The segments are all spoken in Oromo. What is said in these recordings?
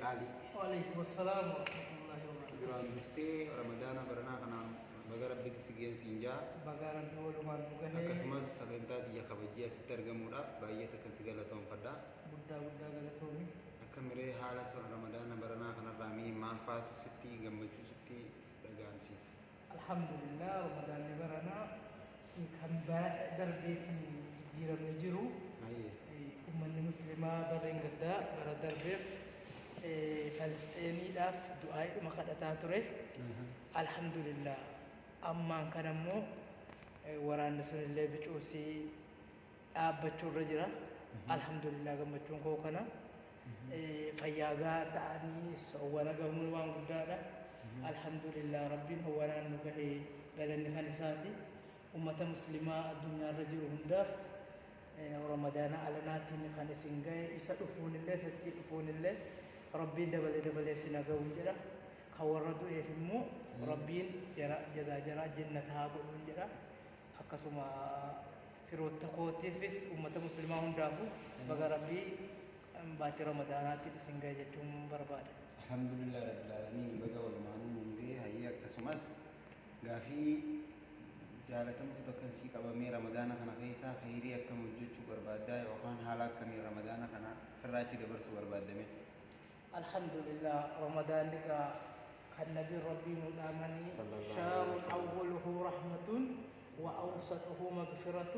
Qaalii. Waalaikum assalam warahmatullahi wabarakatuh. Duraan dursee Ramadaana baranaa kanaan baga Rabbitti si ga'een siin ja'a. Baga Rabbi walumaan nu gahee. Akkasumas sagantaa tiyya kabajjee asitti argamuudhaaf baay'ee takkan si galatoomfadha. Guddaa guddaa galatoomi. Akka miree haala Ramadaana baranaa kanarraa mee maal faatu sitti gammachuu sitti dhaga'amsiisa? Alhamdulillah, Ramadaanni baranaa kan bara darbeetiin jijjiiramni jiru. Ummanni muslimaa barreen gaddaa bara darbeef Falasxeeniidhaaf du'aa'iidhuma kadhataa ture. Alhamdulillah, ammaan kana immoo waraanni sunillee bicuusii dhaabbachuu irra jira. Alhamdulillah, gammachuun koo kana. Fayyaa gahaa ta'anii howwana gahuun waan guddaadha. Alhamdulillah, Rabbiin howwanaan nu gahee, galanni kan isaati. Ummata muslimaa addunyaarra jiru hundaaf Ramadaana alanaatiin kan isin gahe, isa dhufuunillee sachii dhufuunillee Rabbiin dabalee dabalee isin haa gahuun jedha. Kan warra du'eef immoo Rabbiin jara jazaa jaraa jannata haa godhuun jedha. Akkasuma firootta kootiifis ummata muslimaa hundaafuu baga Rabbii baatii Ramadaanaatiin isin gahe jechuun barbaada. Alhamdulillah Rabbil Aalamiin, baga walumaanuu nuun gahe. Hayyee, akkasumas gaafii jaalatamtu takkan sii qabamee, Ramadaana kana keessaa khayrii akkam hojjechuu barbaaddaa yookaan haala akkamiin Ramadaana kana firraachi dabarsuu barbaaddame? Alhamdulillah, Ramadaanni gaa kan nabiin Rabbii nu dhaamanii Sallallahu alaihi شهر wasallam. أوله رحمة وأوسطه مغفرة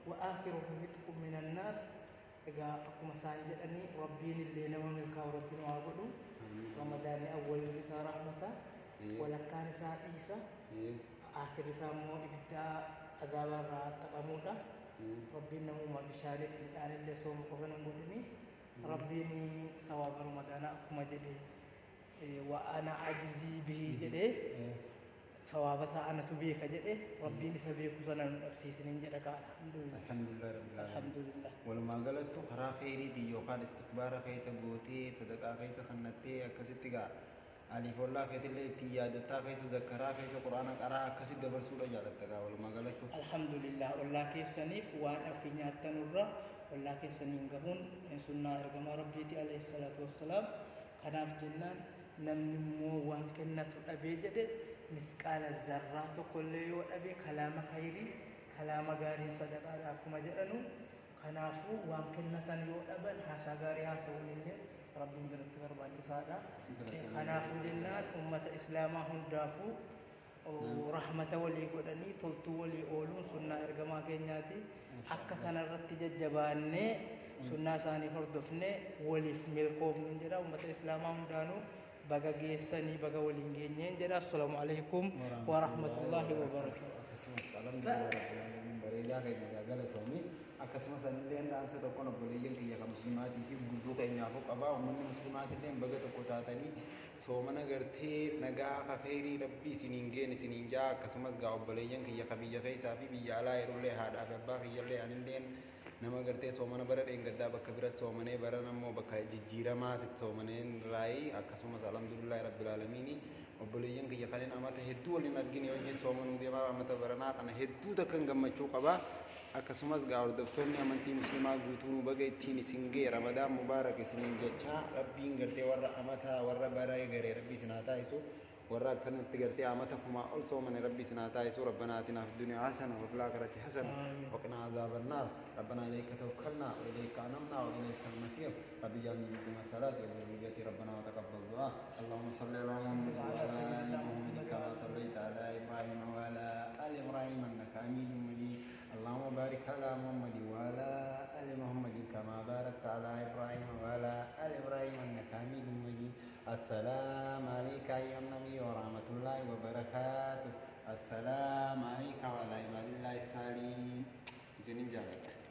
وآخره عتق من النار. Egaa akkuma isaan jedhanii, Rabbiin illee nama milkaa'u Rabbiin waa godhu. Ramadaanni awwalli isaa rahmata, walakkaan isaa dhiisa, aakhirri isaa immoo ibiddaa azaabaa irraa xaqamuudha. Rabbiin namuma bishaaniif midhaan illee sooma qofa nan godhini. Rabbiin sawaaba Ramadaanaa akkuma jedhe, وأنا أجزي به jedhee, sawaaba isaa anatu beeka jedhe, Rabbiin isa beeku sana nu dhabsiisinin jedha kaa, alhamdulillah. Alhamdulillah Rabbil Aalamiin. Alhamdulillah. Walumaa galattu karaa kheyriitiin yookaan istikbaara keessa gootee, sadaqaa keessa kannattee, akkasitti gaa aliif ollaa keetillee ittiin yaadattaa, keessa zakkaraa, keessa Quraana qaraa, akkasitti dabarsuudha jaalatta gaa walumaa galattu. Alhamdulillah, ollaa keessaniif waan ofii nyaatanurra ollaa keessaniin gahuun sunnaa ergamaa Rabbiiti alayhi salaatu wassalaam. Kanaaf jennaan namni immoo waan kennatu dhabee jedhe, misqaala zarraa tokkollee yoo dhabe, kalaama khayrii, kalaama gaariin sadaqaadha akkuma jedhanu. Kanaafuu waan kennatan yoo dhaban, haasaa gaarii haasa'uun illee Rabbiin biratti barbaachisaadha. Kanaafuu jennaan ummata islaamaa hundaafuu rahmata walii godhanii toltuu walii ooluun sunnaa ergamaa keenyaati. Akka kanarratti jajjabaannee sunnaa isaanii hordofnee waliif milkoofnu jedha. Ummata islaamaa hundaanuu baga geessanii, baga waliin geenyeen jedha. Assalaamu alaikum warahmatullaahi wabarakaatu. Akkasumas alhamdulillah Rabbil Aalamiin, bareedaa keenya gaa, galatoomi. Akkasumas anillee dhaamsa tokkoon obboleeyyan kiyya kan muslimaatii fi guutuu keenyaafuu qabaa. Uummanni muslimaatillee baga tokko taatanii soomana gartee nagaa ka kheyrii Rabbi isiniin geen isiniin jaa. Akkasumas gaa obboleeyyan kiyya ka biyya keessaa fi biyya alaa yerullee, haadhaa fi abbaa kiyyallee, anilleen nama gartee soomana bara dheengaddaa bakka bira soomanee, baran ammoo bakka jijjiiramaatti soomaneen raayii. Akkasumas alhamdulillahi Rabbil Aalamiini, obboleeyyan kiyya kanneen amata hedduu waliin argine wajjin soomanuu deemaa amata baranaa kana hedduu takkan gammachuu qabaa. Akkasumas gaa hordoftoonni amantii muslimaa guutuu baga ittiin isin ga'e, Ramadaan mubaarak isiniin jechaa, Rabbiin gartee warra amata warra bara garee Rabbi isin haa taasisu, warra akkanatti gartee amata kumaa ol soomane Rabbi isin haa taasisu. ربنا آتنا في الدنيا حسنة وفي الآخرة حسنة وقنا عذاب النار. ربنا إليك توكلنا وإليك أنبنا وإليك المصير. رب اجعلني مقيم الصلاة وذريتي، ربنا وتقبل دعاء. اللهم صل على محمد وعلى آل محمد كما صليت على إبراهيم وعلى آل إبراهيم إنك حميد مجيد. اللهم بارك على محمد وعلى آل محمد كما باركت على إبراهيم وعلى آل إبراهيم إنك حميد مجيد. السلام عليك أيها النبي ورحمة الله وبركاته. السلام عليك وعلى عباد الله الصالحين. Isinin jaalladha.